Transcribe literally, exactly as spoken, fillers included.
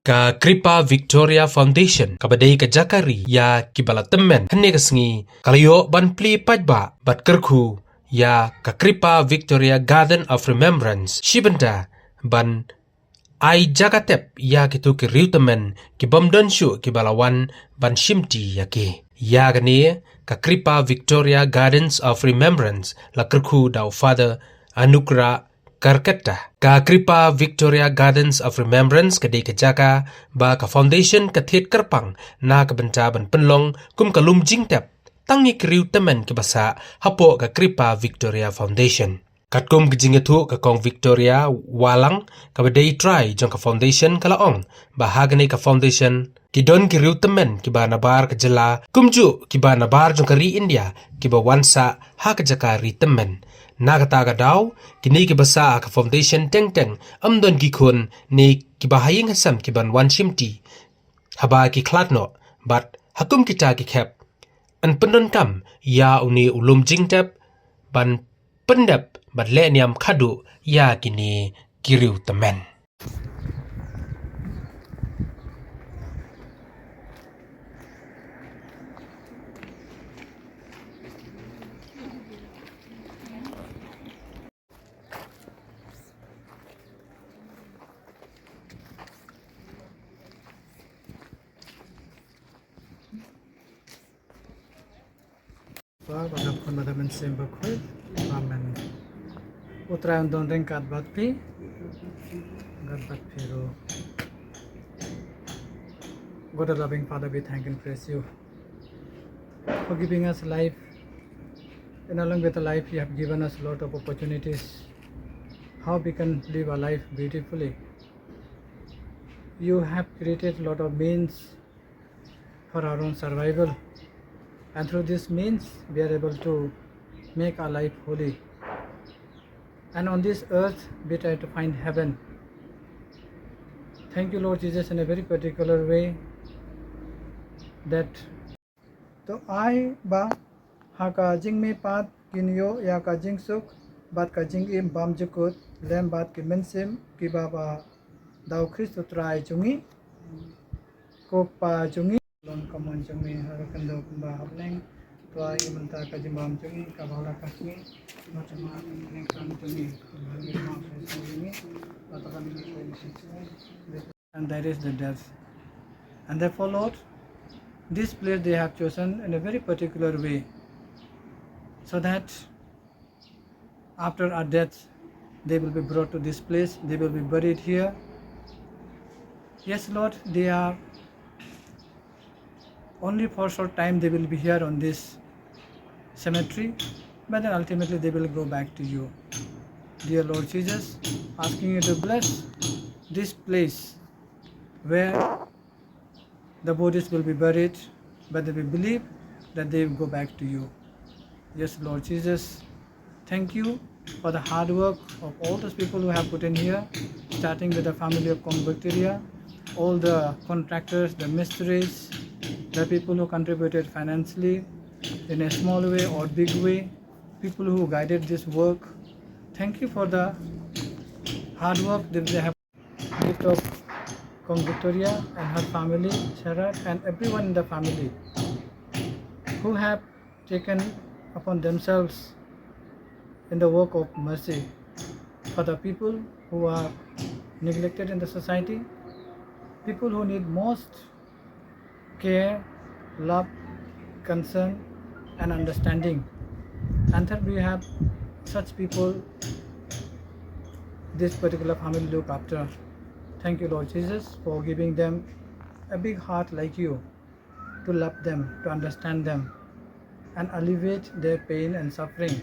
Ka Kripa Victoria Foundation, kaba dei ka jaka ri ïa kiba la tymmen hynne ka sngi, ka la ïoh ban plie paidbah bad kyrkhu ïa ka Kripa Victoria Garden of Remembrance shi bynta ban ai jaka tep ïa kito ki riewtymmen ki bym don shuh kiba la wan ban shimti ïa ki. Ïa kane ka Kripa Victoria Gardens of Remembrance la kyrkhu da u Father Anugrah Karketta. Ka Kripa Victoria Gardens of Remembrance ka dei ka jaka ba ka foundation ka thied kyrpang na ka bynta ban pynlong kum ka lum jingtep tang ïa ki riewtymmen kiba sah hapoh ka Kripa Victoria Foundation. Katkum ka jingïathuh ka Kong Victoria Walang, kaba dei trai jong ka foundation, ka la ong ba ha kane ka foundation ki don ki riewtymmen kiba nabar ka jylla, kumjuh kiba nabar jong ka ri India, kiba wan sah ha ka jaka ri tymmen. Na kata ka daw, kine kiba sah ha ka foundation teng teng ym don ki khun ne kiba ha ïing ha sem kiban wan shimti haba ki khlad noh, bad ha kum kita ki khep yn pyndonkam ïa une u lum jingtep ban pyndep bad leh niam khadduh ïa kine ki riewtymmen. Bad ka Khun bad ka Mynsiem Bakhuid. Amen. U Trai un don ryngkat bad phi. Ryngkat bad phi ruh. God, our loving Father, we thank and praise you for giving us life. And along with the life, you have given us a lot of opportunities how we can live our life beautifully. You have created a lot of means for our own survival. And through this means, we are able to make our life holy. And on this earth, we try to find heaven. Thank you, Lord Jesus, in a very particular way that to ai ba ha ka jingmihpat kin ïoh ïa ka jingsuk bad ka jingim bymjukut lem bad ki mynsiem kiba ba da u Khrist u Trai jong ngi. Ko Pa jong ngi, long ka mon jong me ha ka khyndew kumba ha bneng. To ai mynta ka jingbam jong ngi kaba la ka sngi. Bad jong ngi ka jingkyrmen jong ngi, bad ka jingkyrmen jong ngi. And there is the death. And therefore, Lord, this place they have chosen in a very particular way, so that after our death, they will be brought to this place, they will be buried here. Yes, Lord, they are only for short time they will be here on this cemetery, but then ultimately they will go back to you. Dear Lord Jesus, asking you to bless this place where the bodies will be buried, but we believe that they will go back to you. Yes, Lord Jesus, thank you for the hard work of all those people who have put in here, starting with the family of Kong Victoria, all the contractors, the mistris, the people who contributed financially in a small way or big way, people who guided this work. Thank you for the hard work that they have. Gift of Kong Victoria and her family, Sharat, and everyone in the family who have taken upon themselves in the work of mercy for the people who are neglected in the society, people who need most care, love, concern, and understanding. And that we have such people this particular family look after. Thank you, Lord Jesus, for giving them a big heart like you to love them, to understand them, and alleviate their pain and suffering.